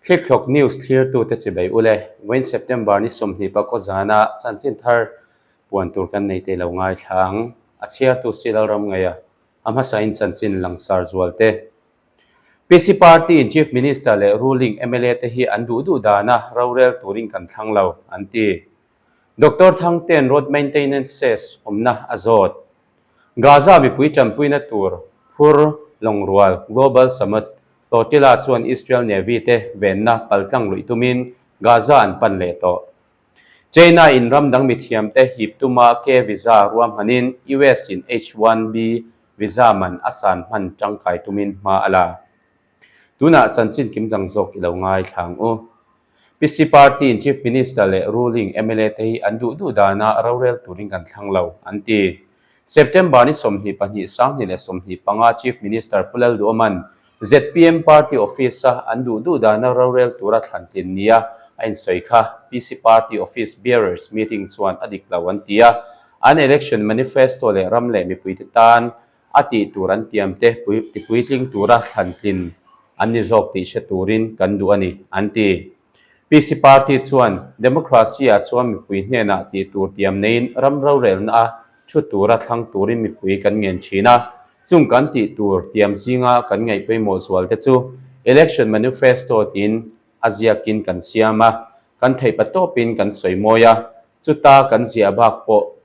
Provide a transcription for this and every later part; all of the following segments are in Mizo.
Thlikthlawk News thlirtute chibei ule, vawiin September ni 20 pakaw zana chanchin thar puan tur kan nei te lo ngaithla ang. A chhiartu Silal Ramngaia, a hmasain chanchin langsar zualte. PC Party-in Chief Minister leh ruling mla te hi an duh duh dana rorel turin kan thlang lo, an ti. Doctor Thangte'n road maintenance cess awmna a zawt. Gaza mipui tanpuina tur phur lawngrual Global Summit Flotilla chuan Israel Navy te venna paltlang luih tumin Gaza an pan leh tawh. China in ram dang mithiamte hip tuma K visa ruahmanin US in H-1B visa man a san hman tangkai tumin hma a la. Tunah chanchin kim dang zawk i lo ngaithla ang u. PC Party in Chief Minister leh ruling mla te hi an duh duh dana rorel turin kan thlang lo, an ti. September ni 22 2025 Chief Minister Pu Lalduhawma'n zpm Party Office-a an duh duh dana rorel tura thlan tlin nia a insawi kha PC Party Office Bearers Meeting chuan a dik lo an ti a, an election manifesto leh ram leh mipuite tan a tih tur an tiam te tipuitling tura thlan tlin an ni zawk tih hre turin kan duh a ni, an ti. PC Party chuan Democracy-ah chuan mipui hnenah tih tur tiam neiin ram rorelna a thu tura thlang turin mipui kan ngen thin a, chung kan tih tur tiam zinga kan ngaih pawimawh zual te chu Election Manifesto tiin a ziakin kan siam a, kan theihpa tawpin kan sawi mawi a, chuta kan ziah bak pawh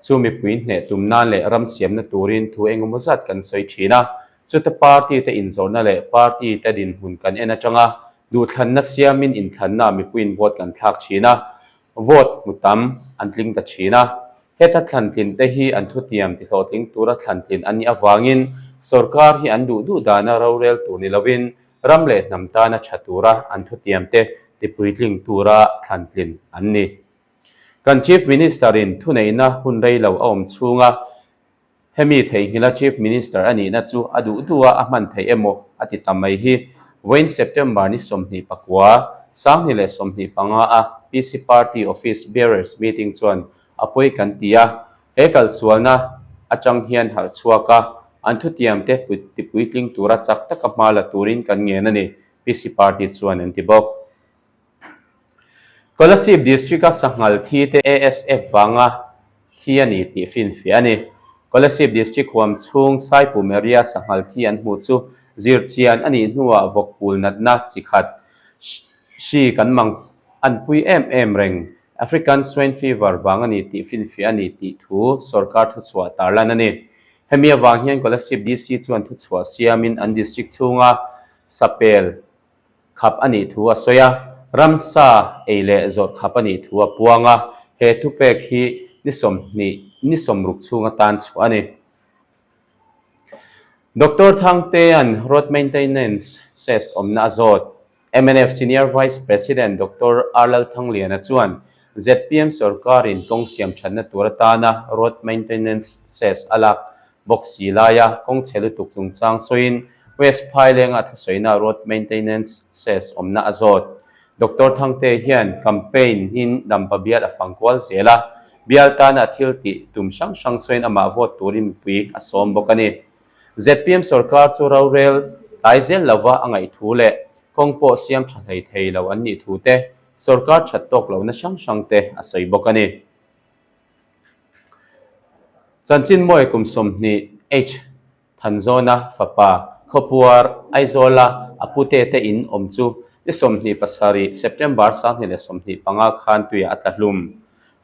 Chu mipui hneh tum nan leh ram siamna turin thu engemaw zat kan sawi thin a, chuta party te inzawrhna leh party te dinhmun kan en atanga duhthlanna siamin inthlanna mipuiin vote kan thlak thin a, vote hmu tam an tling ta thin a. Heta thlantlin te hi an thutiam tihlawhtling tura thlantlin a nih avangin sorkar hi an duh duh dana rorel tur ni lovin ram leh hnam tana tha tura an thutiam te tipuitling tura thlantlin an ni. Kan Chief Minister-in thuneihna hun rei lo a awm chhunga hemi theihnghilha Chief Minister a nihna chu a duh duh a a hman theih emaw a ti ta mai hi vawiin September ni 29, 2025 a PC Party Office Bearers Meeting chuan a pawi kan ti a, he kalsualna atang hian harh chhuak a, an thutiamte tipuitling tura chak taka hma la turin kan ngen a ni, PC Party chuan an ti bawk. Kolasib District-a sanghal thi te ASF vanga thi a ni tih finfiah a ni. Kolasib District huam chhung Saipum area sanghal thi an hmuh chu zirchian a nih hnuah vawkpul natna chi khat hri kan mang an pui em em reng African Swine Fever vang a ni tih finfiah a ni tih thu sorkar thuchhuah tarlan a ni. Hemi avang hian Kolasib DC chuan thuchhuah siamin an district chhunga sapel khap a nih thu a sawi a, ramsa ei leh zawrh khap a nih thu a puang a, he thupek hi ni 20 ni 60 chhung atan chhuah a ni. Doctor Thangtea'n Road Maintenance Cess awmna a zawt. Mnf Senior Vice President Doctor R Lalthangliana chuan zpm sorkarin kawng siam thatna tur atana Road Maintenance Cess a lak bawk si laia kawng chhe lutuk chungchang sawiin West Phaileng-a thusawiina road maintenance cess awmna a zawt. Doctor Thangte hian campaign in Dampa bial a fang kual zel a, bial tana thil tih tum hrang hrang sawiin amah vote turin mipui a sawm bawk a ni. Zpm sorkar chu rorel tlai zel lova a ngaih thu leh kawng pawh siam tha hlei thei lo an nih thu te, sorkar that tawk lohna hrang hrang te a sawi bawk a ni. Chanchin mawi kum 20 H. Thanzawna fapa Khawpuar Aizawla a pute te in awm chu ni 27 September 2025 khan tuiah a tla hlum.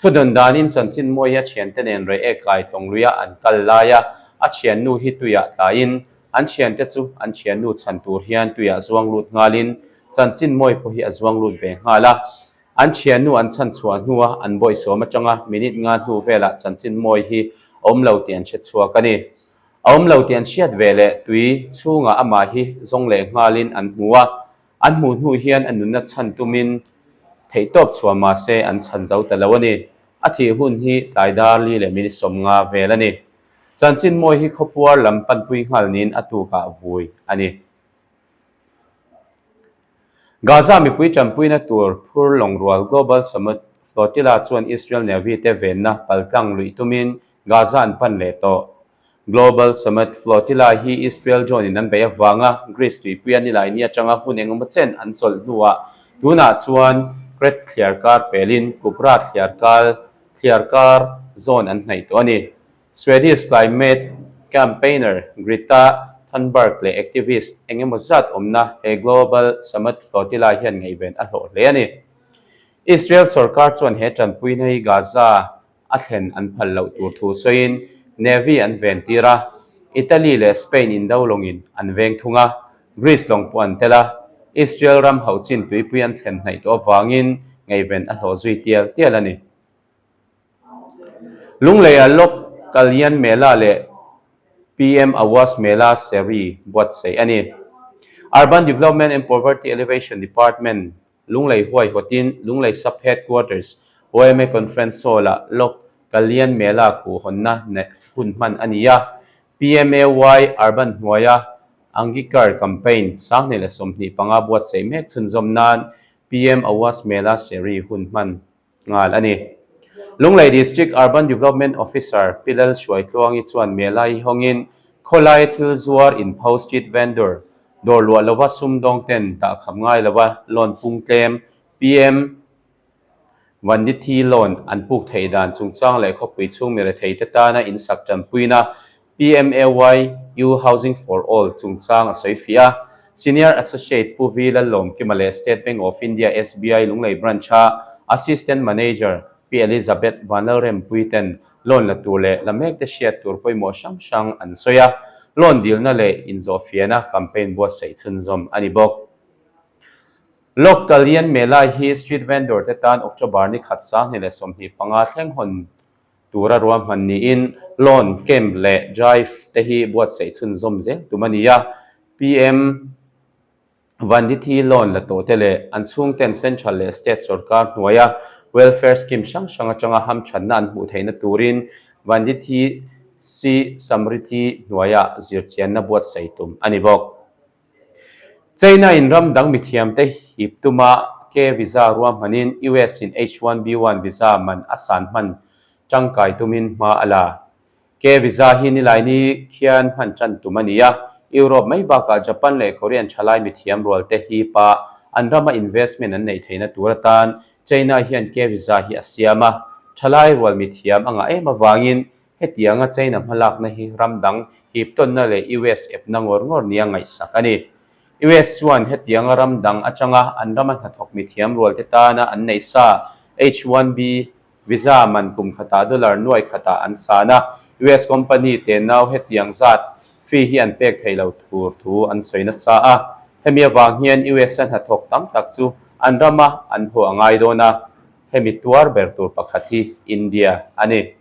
Thudawn danin chanchin mawi a thiante nen Reiek kai tawngluia an kal laia a thiannu hi tuiah tlaiin an thiante chu an thiannu chhan tur hian tuiah zuang lut nghalin chanchin mawi pawh hi a zuang lut ve nghal a. An thiannu an chhan chhuah hnua an bawihsawm atanga minute nga hnu velah chanchin mawi hi a awm lo tih an hre chhuak a ni. A awm lo tih an hriat ve leh tui chhungah amah hi zawng leh nghalin an hmu a, an hmuh hnu hian a nunna chhan tumin theihtawp chhuah mah se an chhan zo ta lo a ni. A thih hun hi tlai dar li leh minute 50 vel a ni. Chanchin mawi hi khawpuar lam panpui nghal niin a tukah vui a ni. Gaza mipui tanpuina tur phur lawngrual Global Summit Flotilla chuan Israel Navy te venna paltlang luih tumin Gaza an pan leh tawh. Global Summit Flotilla hi Israel drone in an beih avanga Greece tuipuia nilaini atanga hun engemaw chen an chawlh hnuah tunah chuan Crete thliarkar pelin Kupra thliarkal thliarkar zawn an hnaih tawh a ni. Swedish climate campaigner Greta Thunberg leh activist engemaw zat awmna he Global Summit Flotilla hian ngaihven a hlawh hle a ni. Israel sorkar chuan he tanpuina hi Gaza a thlen an phal loh tur thu sawiin Navy an ven tir a, Italy leh Spain indo lawngin an veng thung a, Greece lawng pawh an tel a, Israel ram hauh chin tuipui an thlen hnaih tawh avangin ngaihven a hlawh zui tial tial a ni. Lungleia Lok Kalyan Mela leh PM Awas Mela Seri buatsaih a ni. Urban Development and Poverty Alleviation Department Lunglei huaihawtin Lunglei Sub Headquarters yma Conference Hall-ah Lok Kalyan Mela khuhhawnna neih hun hman a ni a. PMAY Urban hnuaia Angikar Campaign 2025 buatsaih mek chhunzawm nan PM Awas Mela Seri hun hman nghal a ni. Lunglei District Urban Development Officer Pi Lal Hruaitluangi chuan Mela hi hawngin khawlaia thil zuar inpho street vendor dawr luah lova sumdawng ten dah kham ngai lova loan pung tlem PM Vandithi loan an puk theih dan chungchang leh khawpui chhung mirethei te tana insak tanpuina PMAYU Housing for All chungchang a sawi fiah a. Senior Associate Pu Vi Lallawmkima leh State Bank of India, SBI, Lunglei Branch-a Assistant Manager Pi Elizabeth Vanlalrempui ten loan la tur leh la mekte hriat tur pawimawh hrang hrang an sawi a. Loan dilna leh inzawhfiahna campaign buatsaih chhunzawm a ni bawk. Lok Kalyan Mela hi street vendor te tan October ni khat 2025 thleng hawn tura ruahman niin loan camp leh drive te hi buatsaih chhunzawm zel tum a ni a. PM Vandithi loan la tawh te leh an chhungten Central leh State sorkar hnuaia welfare scheme hrang hrang atanga hamthatna an hmuh theihna turin Vandithi Si Samrithi hnuaia zirchianna buatsaih tum a ni bawk. China in ram dang mithiamte hip tuma K visa ruahmanin US in H-1B1 visa man a san hman tangkai tumin hma a la. K visa hi nilaini khian hman tan tum a ni a, Europe mai bakah Japan leh Korean thalai mithiam rualte hipa an rama investment an neih theihna tur atan China hian K visa hi a siam a, thalai rual mithiam a ngah em avangin Hetianga China hmalakna hi ram dang hiptawnna leh US epna ngawr ngawr nia ngaihsak a ni. US chuan hetianga ram dang atanga an rama hnathawk mithiam rualte tana an neih sa H-1B visa man kum khatah dollar nuai khatah an san a, US company te nau hetiang zat fee hi an pek thei lo tur thu an sawi nasa a. Hemi avang hian US-a hnathawk tam tak chu an rama an haw a ngai dawn a, hemi tuar ber tur pakhat hi India a ni.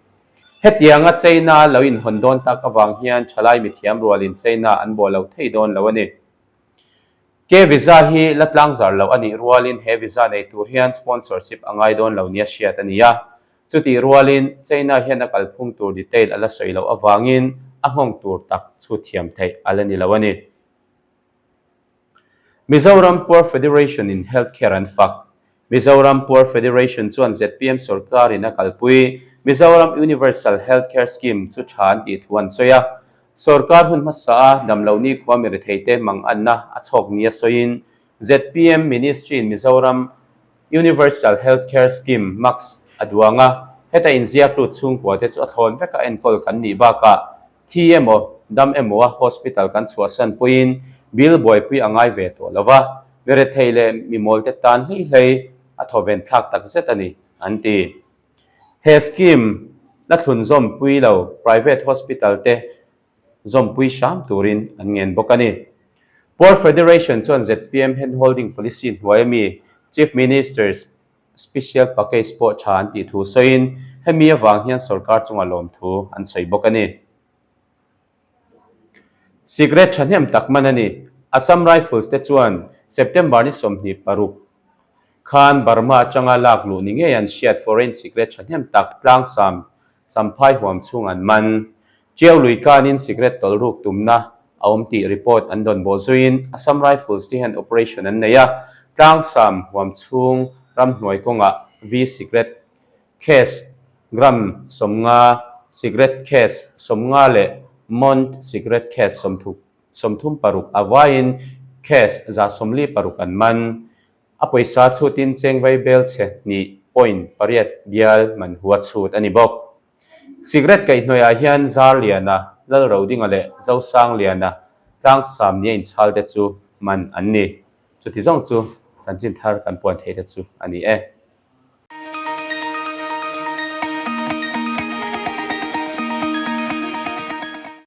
Hetianga China lo inhawn dawn tak avang hian thalai mithiam rualin China an bawh lo thei dawn lo a ni. K visa hi la tlangzar loh a nih rualin he visa nei tur hian sponsorship a ngai dawn lo nia hriat a ni a. Chutih rualin China hian a kalphung tur detail a la sawi loh avangin a nghawng tur tak chhut thiam theih a la ni lo a ni. Mizoram Poor Federation in Health Care an fak. Mizoram Poor Federation chuan zpm sorkarin a kalpui Mizoram Universal Health Care Scheme chu tha an tih thu an sawi a. Sorkar hun hmasa a damloh nikhua miretheite manganna a chhawk nia sawiin zpm Ministry in Mizoram Universal Health Care Scheme, MUCS, a duang a, heta inziak lut chhungkua te chu a thlawn veka enkawl kan nih bakah Thi emaw, dam emaw a hospital kan chhuahsan puiin bill buaipui a ngai ve tawh lo va, mi rethei leh mi mawlte tan hlei hlei a thawven thlak tak zet a ni, an ti. He scheme la thlun zawmpui lo private hospital te zawmpui hram turin an ngen bawk a ni. Poor Federation chuan zpm handholding policy hnuai ami Chief Minister's Special Package pawh tha an tih thu sawiin hemi avang hian sorkar chunga lawmthu an sawi bawk a ni. Cigarette thahnem tak man a ni. Assam Rifles te chuan September ni 26 khan Burma atanga lak luh ni ngei an hriat foreign cigarette thahnem tak tlangsam Champhai huam chhung an man. Ṭiau lui kanin cigarette tawlh ruk tumna a awm tih report an dawn bawh zuiin Assam Rifles te hian operation an nei a, tlangsam huam chhung ramhnuai kawngah V cigarette case gram 50, cigarette case 50 leh. Mont cigarette case 36 a vaiin case 146 an man. A pawisa chhutin chengvai bel chhe hnih point pariat bial man hua chhut a ni bawk. Cigarette kaihhnawihah hian Zarliana, Lalrodinga leh Zosangliana tlangsam nia inchhal te chu man an ni. Chuti zawng chu chanchin thar kan puan thei te chu a ni e.